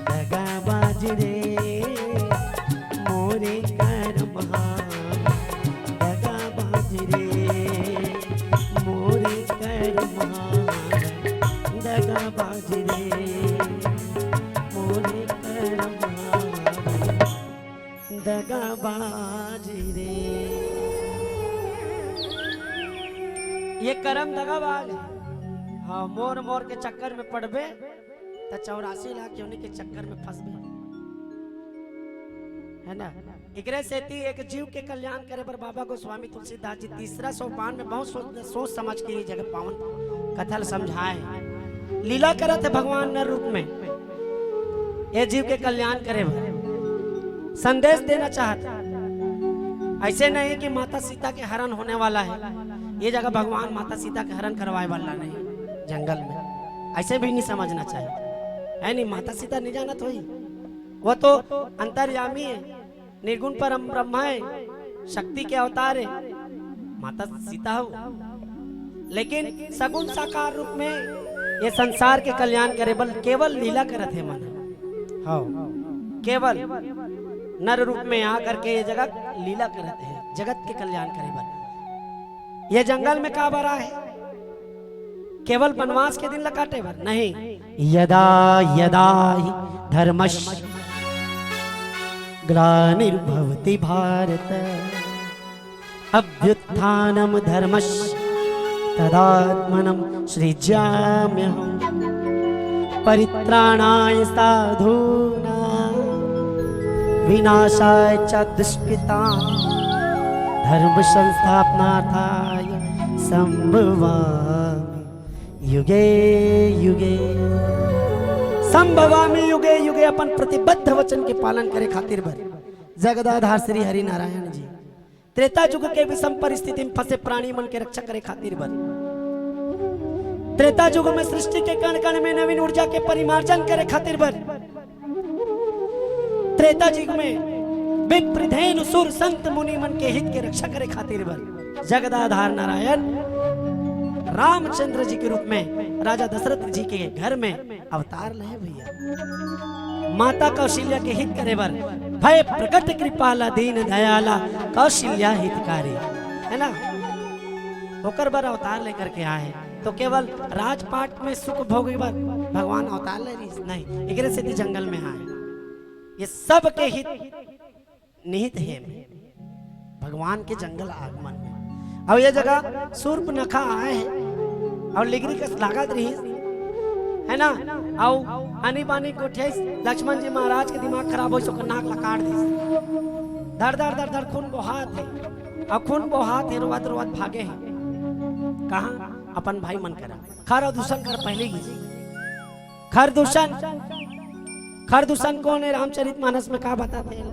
दगाबाज रे, मोरे करम हा दगाबाज रे, मोरे करम हा दगाबाज रे, मोरे करम हा दगाबाज रे। ये करम दगाबाज। हाँ, मोर मोर के चक्कर में पड़बे त चौरासी लाख योनि के चक्कर में फंसबे, है ना? एकरे सेती एक जीव के कल्याण करे बर बाबा गोस्वामी तुलसीदास जी तीसरा सोपान में बहुत सोच, सोच समझ के ये जगह पावन कथा ल समझाए हे। लीला करत हे भगवान नर रूप में ये जीव के कल्याण करे बर संदेश देना चाहत हे। ऐसे नहीं कि माता सीता के हरण होने वाला है, ये जगह भगवान माता सीता के हरण करवाए वाला नहीं जंगल में, ऐसे भी नहीं समझना चाहिए, है नहीं? माता सीता नहीं जानत होई, वो तो अंतर्यामी है, निर्गुण परम ब्रह्म है, शक्ति के अवतार है, माता सीता हो। लेकिन सगुण साकार रूप में ये संसार के कल्याण करे बर केवल लीला करत हे मन। हाँ, केवल नर रूप में आ करके ये जगत लीला करत हे, जगत के कल्याण करे बर। ये जंगल में का बर आए हे? केवल वनवास के दिन ला काटे बर नहीं। यदा यदा ही धर्मस्य ग्लानिर्भवति भारत, अभ्युत्थानम धर्मस्य तदात्मनम सृज्याम्यहम्। परित्राणाय साधूनां विनाशाय च दुष्कृतां, धर्म संस्थापनार्थाय संभवामि युगे युगे। संभवामि युगे युगे, अपन प्रतिबद्ध वचन के पालन करे खातिर बर जगदाधार श्री हरि नारायण जी त्रेता युग के विषम परिस्थिति में फंसे प्राणी मन के रक्षा करे खातिर बर, त्रेता युग में सृष्टि के कण कण में नवीन ऊर्जा के परिमार्जन करे खातिर बर, त्रेता युग में विप्र धेनु सुर संत मुनि मन के हित के रक्षा करे खातिर बर जगदाधार नारायण रामचंद्र जी के रूप में राजा दशरथ जी के घर में अवतार ले भैया। माता कौशल्या के हित करे बर भय प्रकट कृपाला दीन दयाला कौशल्या हितकारी, है ना? ओकर बर अवतार लेकर के आए। तो केवल राजपाट में सुख भोगे बर भगवान अवतार ले रहिस नहीं, एकरे सेती जंगल में आए। ये सब के हित निहित हे में भगवान के जंगल आगमन में। अउ ये जगह सूर्पनखा आए हे अउ लिगरी कस लागत रहिस, है ना? अउ आनी बानी गोठियाइस, लक्ष्मण जी महाराज के दिमाग खराब होइस, ओकर नाक ला काट दिस। धड़ धड़ धड़ धड़ खून बोहात हे, अउ खून बोहात हे, रोवत रोवत भागे हे। कहाँ? अपन भाई मन करा। खर अउ दूषण कर पहले ही। खर दूषण, खर दूषण कौन है? रामचरित मानस में का बताते हैं?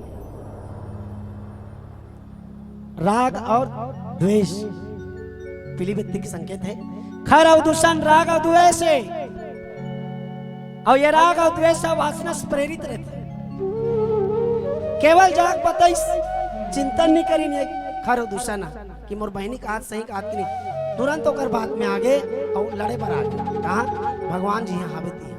राग और द्वेष पीली बत्ती के संकेत है। खर अउ दूषण राग अउ द्वेष है, अउ ये राग अउ द्वेष ह वासना से प्रेरित रहिथे। केवल जाग पतई चिंतन नहीं करिन, ये खर अउ दूषण ह। कि मोर बहिनी कहत सही कहत कि नहीं, तुरंत ओकर बात में आगे अउ लड़े बर आगे। कहाँ? भगवान जी यहाँ हावे तिहाँ।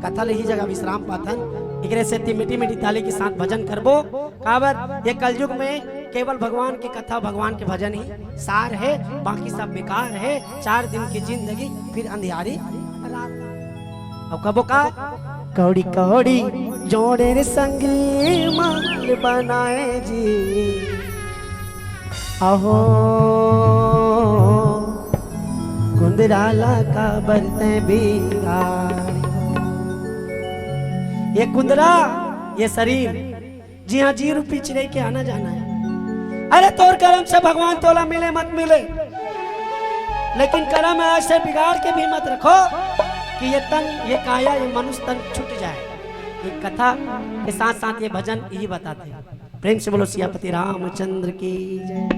कथा ले ही जगह विश्राम पाथन। एकरे सेती मीठी मीठी ताली के साथ भजन करबो। काबर ये कलयुग में केवल भगवान की कथा, भगवान के भजन ही सार है, बाकी सब बेकार है। चार दिन की जिंदगी, फिर अंधियारी रात। अब कबो का? कौड़ी कौड़ी जोड़े रे संगी, माल बनाए जी। अहो कुंदराला का बरते बिगाड़। ये कुंदरा, ये शरीर, जी हाँ, जी रूपी चिरई के आना जाना है। अरे तोर करम से भगवान तोला मिले मत मिले, लेकिन करम ऐसे बिगाड़ के भी मत रखो कि ये तन, ये काया, ये मनुष्य तन छूट जाए। ये कथा के साथ साथ ये भजन यही बताते हैं। प्रेम से बोलो सियापति रामचंद्र की जय।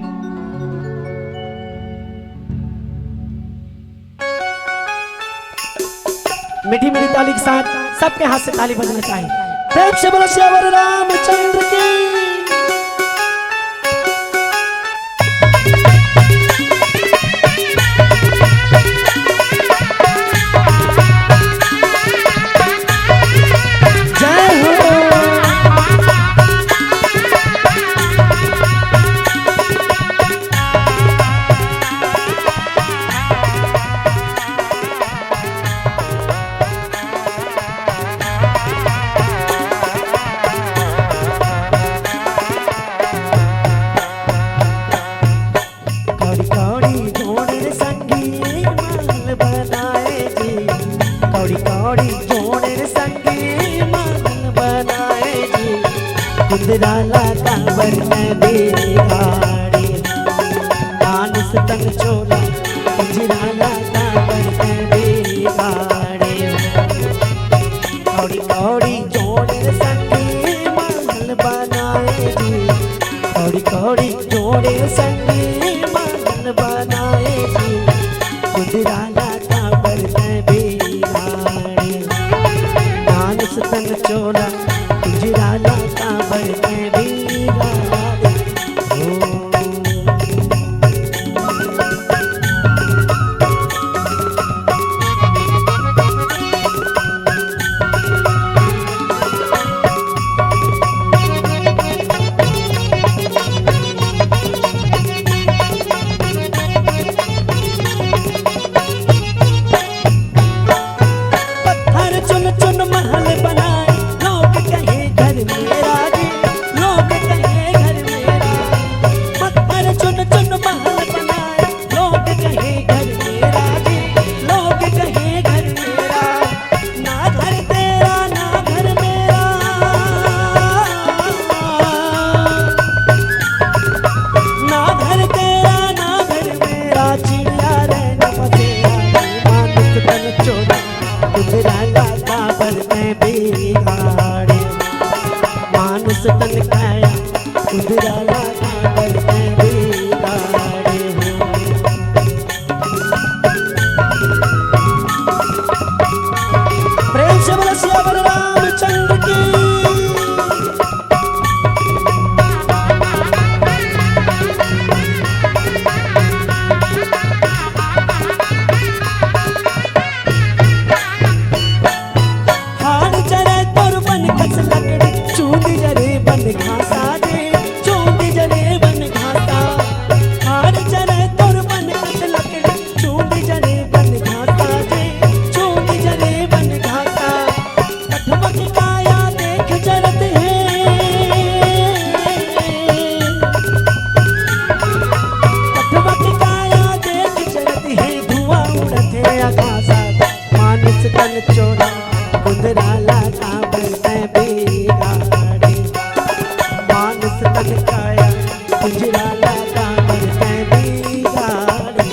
मीठी मीठी ताली के साथ सबके हाथ से ताली बजना चाहिए। प्रेम से बोलो सियावर रामचंद्र की। जय हो। कौड़ी कौड़ी जोड़े रे संगी, माल बनाए जी। कौड़ी कौड़ी जोड़े रे संगी, माल बनाए जी। कुंदराला काबर मैं बेगाड़ी, मानुष तन चोला, कुंदराला काबर मैं बेगाड़ी। कौड़ी कौड़ी जोड़े रे संगी, माल बनाए जी। कौड़ी कौड़ी जोड़े रे संगी, माल बनाए जी। कुंदराला काबर मैं बेगाड़ी, मानुष तन चोला, कुंदराला काबर मैं बेगाड़ी। ओ। चोला कुंदरा ला काबर तैं बिगाड़े, मानुष तन काया कुंजरा ला काबर तैं बिगाड़े।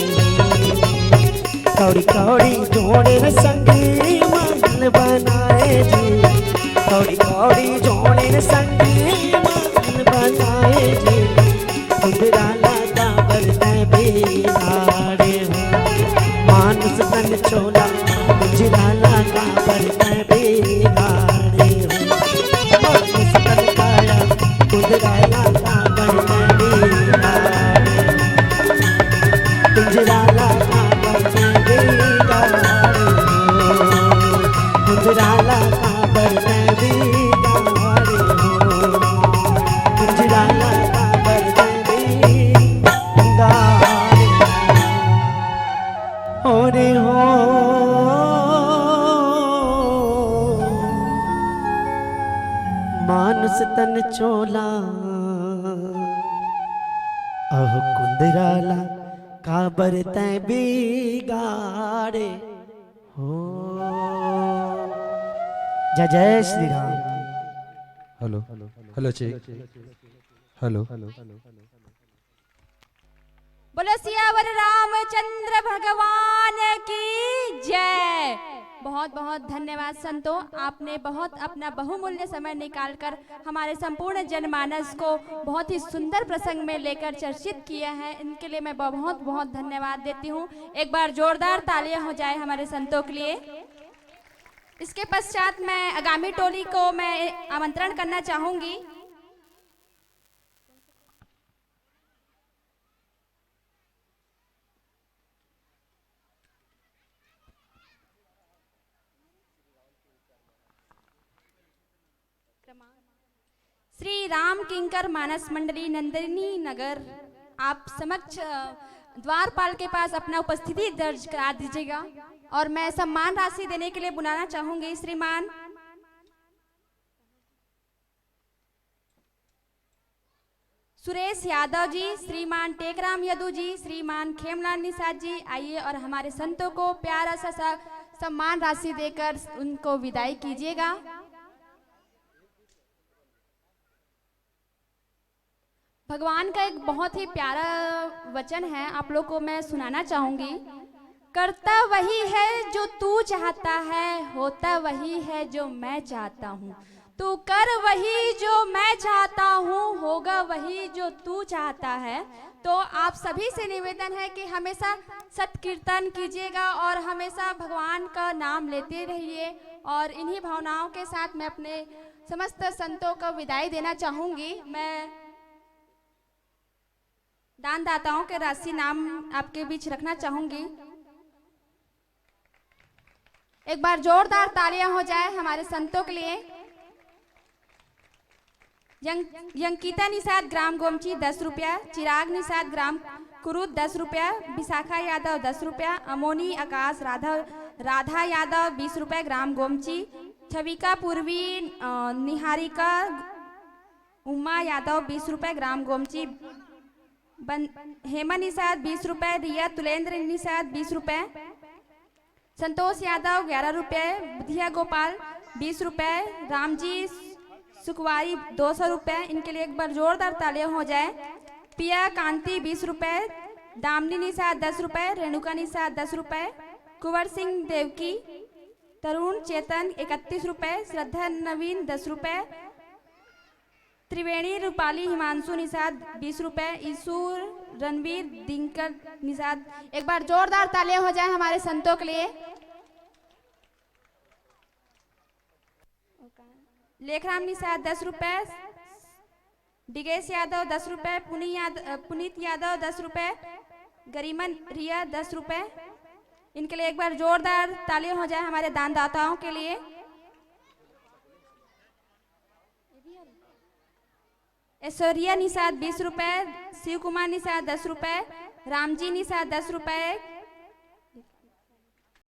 कौड़ी कौड़ी जोड़े न संगी मन बनाए जी, कौड़ी कौड़ी जोड़े न संगी मन बनाए जी। कुंजरा ला काबर तैं बिगाड़े हो, मानुष तन चोला कुंजरा ला काबर तैं बिगाड़े हो, मानुष तन काया कुंजरा ला काबर तैं बिगाड़े हो, कुंजरा ला काबर तैं बिगाड़े हो, कुंजरा ला काबर तैं बिगाड़े हो, कुंजरा ला काबर तैं बिगाड़े हो। अरे हो, मानुष तन चोला अहो कुंदरा ला काबर तैं बिगाड़े हो। जय जय Shri Ram. Hello, hello, check. Hello. बोलो सियावर रामचंद्र भगवान की जय। बहुत बहुत धन्यवाद संतो, आपने बहुत अपना बहुमूल्य समय निकालकर हमारे संपूर्ण जनमानस को बहुत ही सुंदर प्रसंग में लेकर चर्चित किया है। इनके लिए मैं बहुत बहुत धन्यवाद देती हूँ। एक बार जोरदार तालियां हो जाए हमारे संतों के लिए। इसके पश्चात मैं आगामी टोली को मैं आमंत्रण करना चाहूंगी। श्री राम किंकर मानस मंडली नंदिनी नगर, आप समक्ष, अ, द्वारपाल के पास अपना उपस्थिति दर्ज करा दीजिएगा और मैं सम्मान राशि देने के लिए बुलाना चाहूंगी श्रीमान सुरेश यादव जी, श्रीमान टेकराम यदु जी, श्रीमान खेमलाल निषाद जी, आइए और हमारे संतों को प्यारा सा, सा सम्मान राशि देकर उनको विदाई कीजिएगा। भगवान का एक बहुत ही प्यारा वचन है, आप लोग को मैं सुनाना चाहूंगी। करता वही है जो तू चाहता है, होता वही है जो मैं चाहता हूँ। तू कर वही जो मैं चाहता हूँ, होगा वही जो तू चाहता है। तो आप सभी से निवेदन है कि हमेशा सत्कीर्तन कीजिएगा और हमेशा भगवान का नाम लेते रहिए। और इन्हीं भावनाओं के साथ मैं अपने समस्त संतों को विदाई देना चाहूंगी। मैं दानदाताओं के राशि नाम आपके बीच रखना चाहूंगी। एक बार जोरदार तालियां हो जाए हमारे संतों के लिए। यं-, यंकिता निषाद ग्राम गोमची दस रुपया, चिराग निषाद ग्राम कुरुद दस रुपया, विशाखा यादव दस रुपया, अमोनी आकाश राधा, राधा यादव बीस रुपया ग्राम गोमची, छविका पूर्वी, अ, निहारिका उमा यादव बीस रुपए ग्राम गोमची, बन-, हेमा निषाद बीस रुपए, रिया तुलेंद्र निषाद बीस रुपए, संतोष यादव ग्यारह रुपए, बुधिया गोपाल बीस रुपए, रामजी सुकवारी दो सौ रुपए। इनके लिए एक बार जोरदार तालियां हो जाए। पिया कांति बीस रुपए, दामिनी निषाद दस रुपए, रेणुका निषाद दस रुपए, कुंवर सिंह देवकी, तरुण चेतन इकतीस रुपए, श्रद्धा नवीन दस रुपए, त्रिवेणी रूपाली हिमांशु निषाद बीस रुपए, ईशु रणवीर दिनकर निषाद। एक बार जोरदार तालियां हो जाए हमारे संतों के लिए। लेखराम निषाद दस रुपए, डिगेश यादव दस रुपए, पुनी याद-, अ, पुनीत यादव दस रुपए, गरिमन रिया दस रुपए। इनके लिए एक बार जोरदार तालियां हो जाए हमारे दानदाताओं के लिए। ऐश्वर्या निषाद बीस रुपए, शिव कुमार निषाद दस रुपए, रामजी निषाद दस रुपए,